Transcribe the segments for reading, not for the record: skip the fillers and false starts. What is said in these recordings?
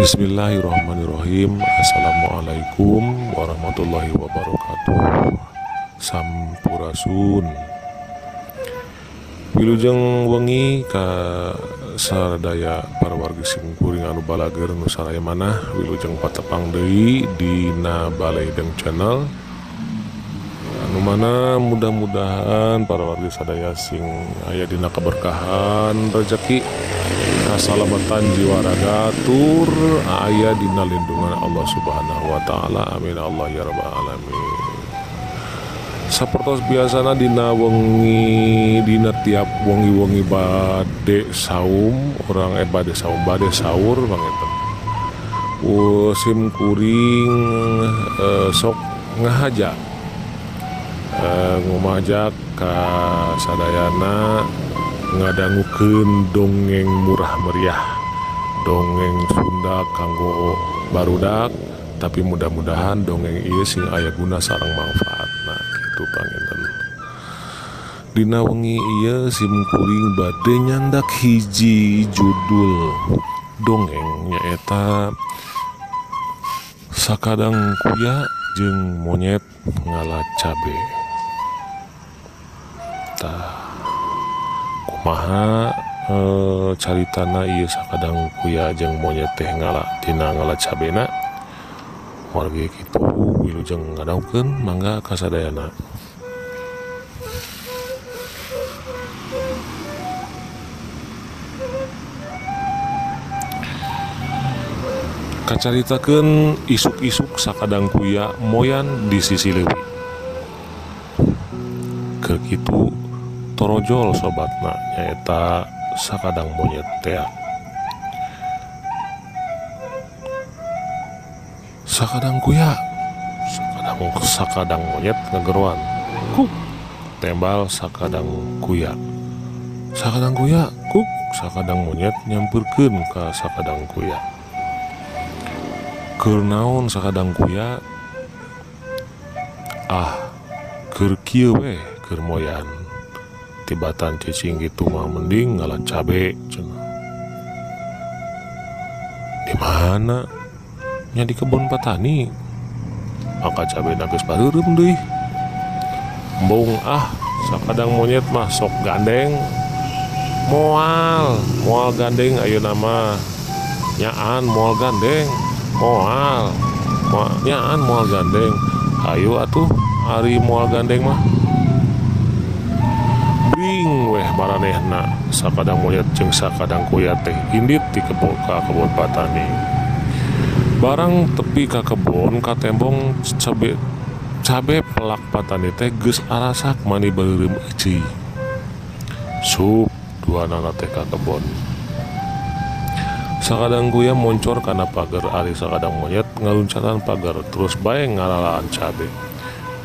Bismillahirrahmanirrahim. Assalamualaikum warahmatullahi wabarakatuh. Sampurasun. Wilujeng wengi ka sadaya para wargi simkuring anu balager nu saraya manah. Wilujeng patepang deui dina Balaideng Channel, anu mana mudah-mudahan para wargi sadaya sing aya dina keberkahan rezeki, kasalamatan jiwa raga, tur aya dina lindungan Allah Subhanahu wa taala. Amin Allah ya rabbal alamin. Sapertos biasana dina wengi, dina tiap wengi-wengi bade saum urang bade saum bade sahur panginten. Sim kuring sok ngahaja ngumajak ka sadayana ngadangukeun dongeng murah meriah, dongeng Sunda kanggo barudak, tapi mudah-mudahan dongeng ieu sing aya guna sareng manfaatna kitu panginten. Dina wengi ieu sim kuring bade nyandak hiji judul dongeng nyaeta Sakadang Kuya jeung Monyet Ngala Cabe. Tah, kumaha caritana ieu sakadang kuya jeung monyet teh ngala dina ngala cabena? Wargi kitu wilujeng ngadaukeun mangga kasadayana. Kacaritakeun isuk-isuk sakadang kuya moyan di sisi leuwi. Keur kitu torojol sobatna nyaeta sakadang monyet tea. Sakadang kuya, sakadang monyet ngegeroan. Kuk, tembal sakadang kuya. Sakadang kuya, kuk, sakadang monyet nyamperkeun ka sakadang kuya. Keur naon sakadang kuya? Ah, keur kieu weh, keur moyan. Tibatan cicing gitu mah mending ngala cabe cenah. Di mana? Nya di kebon patani. Maka cabe geus bareureum deui. Embung ah, sakadang monyet mah sok gandeng. Moal, moal gandeng ayeuna mah. Nyaan moal gandeng. Moal, nyaan moal gandeng. Hayu atuh ari moal gandeng mah. Bring weh maranehna sakadang monyet jeung sakadang kuya teh indit di kebon ka kebon patani. Barang tepi ka kebon katembong cabe cabe pelak patani teh geus arasak mani beureum euceuy. Sup duanana teh ka kebon. Sakadang kuya moncor kana pagar, ari sakadang monyet ngaluncatan pagar terus bae ngalalaan cabe.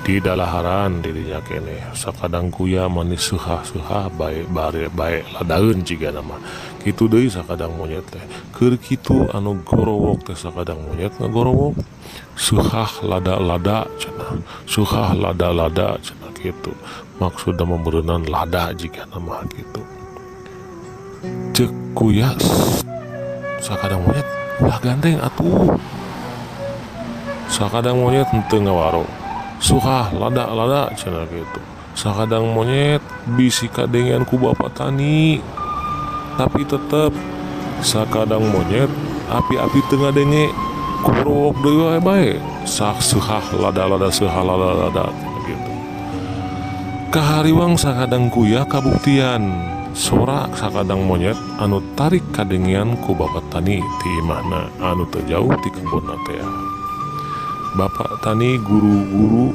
Di dalaharan dirinya keneh sakadang kuya manis seuhah-seuhah bae bare bae ladaeun jigana mah. Kitu deui sakadang monyet teh. Keur kitu anu gorowok teh sakadang monyet ngagorowok seuhah lada-lada cenah. Seuhah lada-lada cenah kitu. Maksudna meureunan lada jigana mah kitu. Ceuk kuya sakadang monyet ulah gandeng atuh. Sakadang monyet henteu ngawaro. Sukah lada-lada cenah gitu. Sakadang monyet bisi kadengean ku bapak tani, tapi tetep sakadang monyet api-api teu ngadenge kurok deui wae bae. Sak seuhah lada-lada seuhah lada-lada gitu. Kahariwang sakadang kuya kabuktian sora sakadang monyet anu tarik kadengean ku bapak tani ti imahna anu teu jauh ti kebonna teh. Bapak tani guru-guru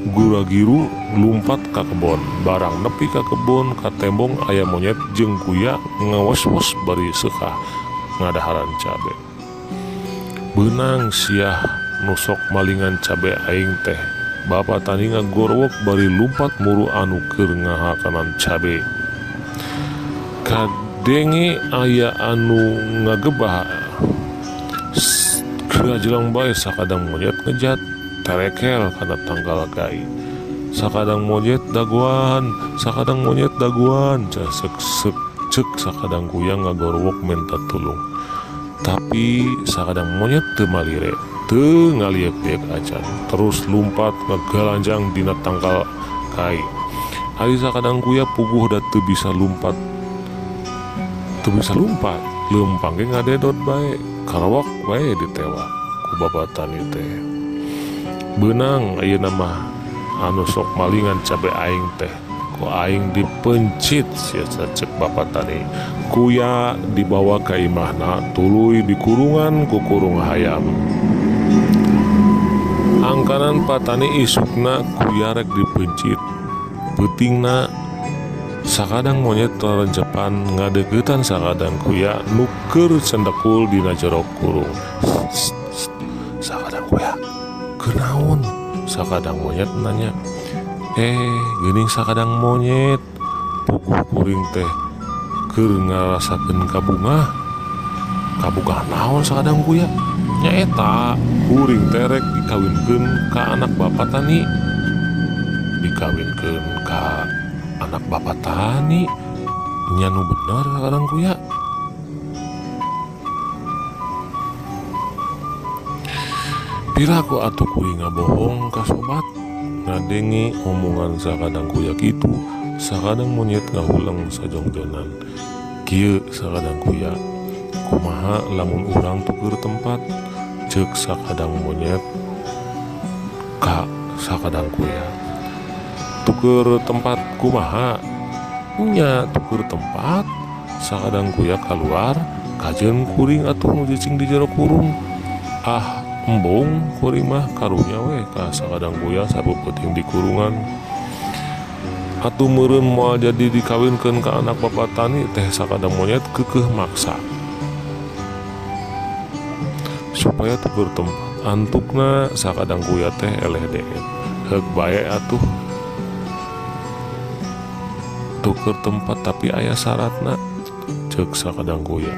guragiru lumpat ka kebon, barang nepi ka kebon katembong aya monyet jeung kuya ngawes-wes bari seuhah ngadaharan cabe. Beunang siah nusok malingan cabe aing teh. Bapak tani ngagorowok bari lumpat muru anu keur ngahakanan cabe. Kadenge aya anu ngagebah. Jelang bae sakadang monyet ngejat terekel kana tanggal gai. Sakadang monyet daguan, sakadang monyet daguan, cek sek cek sakadang kuya ngagorowok minta tulung. Tapi sakadang monyet teu malire, teu ngaliek-liek acan, terus lumpat ngagalanjang dina tangkal kai. Ari sakadang kuya puguh da teu bisa lumpat. Teu bisa lumpat, leumpang ge ngadedot bae, karawak wae ditewak ku Bapak Tani teh. Beunang ayeuna mah anu sok malingan cabe aing teh, ku aing dipencit sia cek Bapak Tani. Kuya dibawa ka imahna tuluy dikurungan ku kurung hayam. Angkanan Patani isukna kuya rek dipencit. Peutingna sakadang monyet tarencepan ngadeukeutan sakadang kuya nu keur cendekul dina jero kurung. Sakadang kuya, kunaon? Sakadang monyet nanya. Geuning sakadang monyet puguh kuring teh keur ngarasakeun kabungah. Kabungah naon sakadang kuya? Nyaeta kuring teh rek dikawinkeun ka anak Bapak Tani. Dikawinkeun ka anak Bapak Tani? Nya nu bener sakadang kuya. Piraku atuh kuring ngabohong ka sobat. Ngadenge omongan sakadang kuya kitu, sakadang monyet ngahuleng sajongjonan. Kieu sakadang kuya, kumaha lamun urang tuker tempat? Ceuk sakadang monyet ka sakadang kuya. Tuker tempat kumaha? Nya tuker tempat, sakadang kuya kaluar, kajeun kuring atuh nu cicing di jero kurung. Ah, embung kuring mah karunya we ka sakadang kuya sapeuting di kurungan. Atuh meureun moal jadi dikawinkeun ka anak Bapak Tani teh sakadang monyet keukeuh maksa supaya tuker tempat. Antukna sakadang kuya teh eleh deet. Heuk bae atuh tuker tempat tapi aya syaratna. Ceuk sakadang kuya,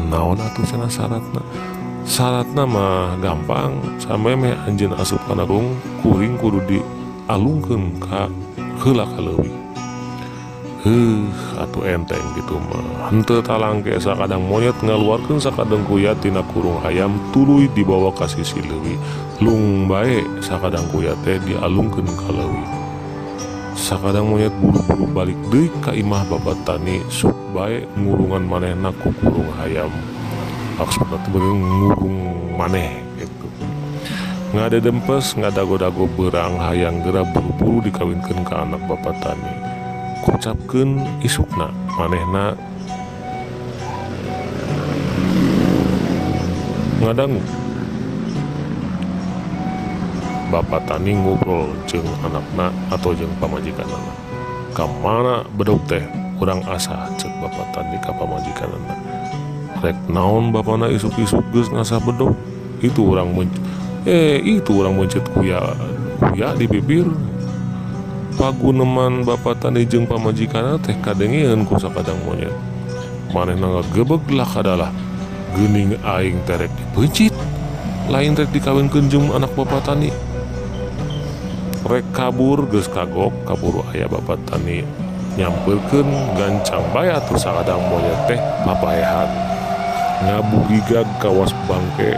naon atuh cenah syaratna? Syaratna mah gampang, samemeh anjeun asup kana kurung, kuring kudu dialungkeun ka heula ka leuwi. Heuh, atuh enteng kitu mah. Henteu talangke sakadang monyet ngaluarkeun sakadang kuya tina kurung hayam tuluy dibawa ka sisi leuwi. Lung bae sakadang kuya teh dialungkeun ka leuwi. Sakadang monyet buru-buru balik deui ka imah Bapak Tani, sok bae ngurungan manehna ku kurung hayam. Maksudna teh ngurung maneh gitu. Ngadedempes ngadago-dago beurang hayang geura buru-buru dikawinkeun ka anak Bapak Tani. Kucapkeun isukna manehna ngadangu. Bapak Tani ngobrol jeung anakna atau jeung pamajikanana. Ka mana bedog teh urang asah ceuk Bapak Tani ka pamajikanana. Rek naon bapana isuk-isuk geus ngasah bedog? Itu urang mencet kuya kuya di bibir. Paguneman Bapak Tani jeung pamajikanna teh kadengeun ku sakadang monyet. Manehna ngagebeg lah kadalah geuning aing teh rek dipeuncit, lain rek dikawinkeun jeung anak Bapak Tani. Rek kabur geus kagok kaburu aya Bapak Tani nyampeurkeun gancang bae atuh sakadang monyet teh papaehan. Ngabugigag kawas bangke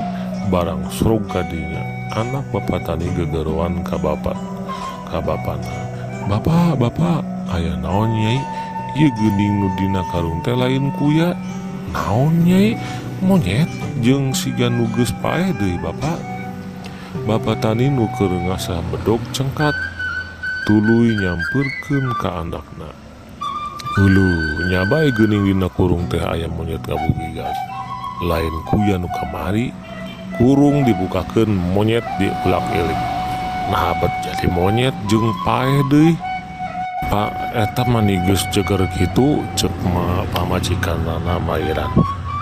barang srog kadinya. Anak Bapak Tani gegeroan ka bapak ka bapana. Bapak, bapak, aya naon nyai? Ieu geuning nu dina karung teh lain kuya. Naon nyai? Monyet jeung siga nu geus paeh deui bapak. Bapak Tani nu keur ngasah bedog cengkat tuluy nyampeurkeun ka anakna. Hulu, nya bae geuning dina kurung teh aya monyet ngabugigag. Lain kuya nu kamari, kurung dibukakeun monyet diulak-ilik. Nah bet jadi monyet jeung paeh deui. Pak eta mah geus jeger kitu ceuk pamajikanana mairan.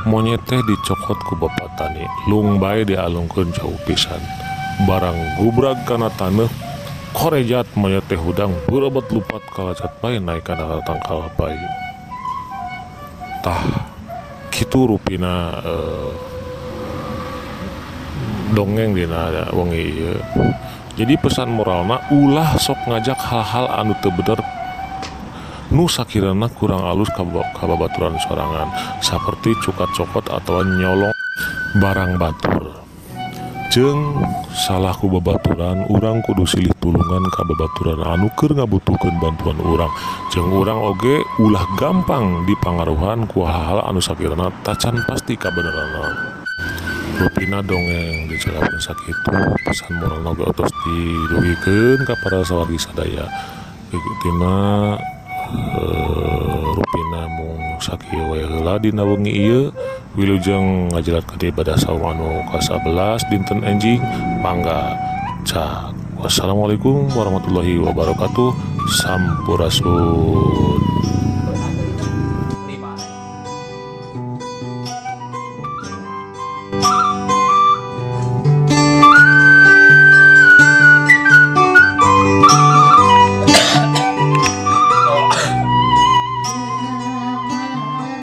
Monyet teh dicokot ku Bapak Tani, lung bae dialungkeun jauh pisan. Barang gubrag kana taneuh, korejat monyet teh hudang beureubet lupat kalacat bae naik kana tangkal bae. Tah kitu rupina dongeng dina wengi ieu. Jadi pesan moralna ulah sok ngajak hal-hal anu teu bener nu sakirana kurang alus ka babaturan sorangan, saperti cukat cokot atau nyolong. Barang batur. Jeung salah ku babaturan, urang kudu silih tulungan ka babaturan anu keur ngabutuhkeun bantuan urang. Jeung urang oge ulah gampang dipangaruhan ku hal-hal anu sakirana tacan pasti kabeneranna. Rupina dongeng dijelaskeun sakitu pesan moral oge atos didugikeun ka para sawargi sadaya. Tina rupina mung sakieu wae heula dina wengi ieu. Wilujeng ngajalankeun ibadah saum anu ka-11 dinten enjing mangga cak. Wassalamualaikum warahmatullahi wabarakatuh. Sampurasun.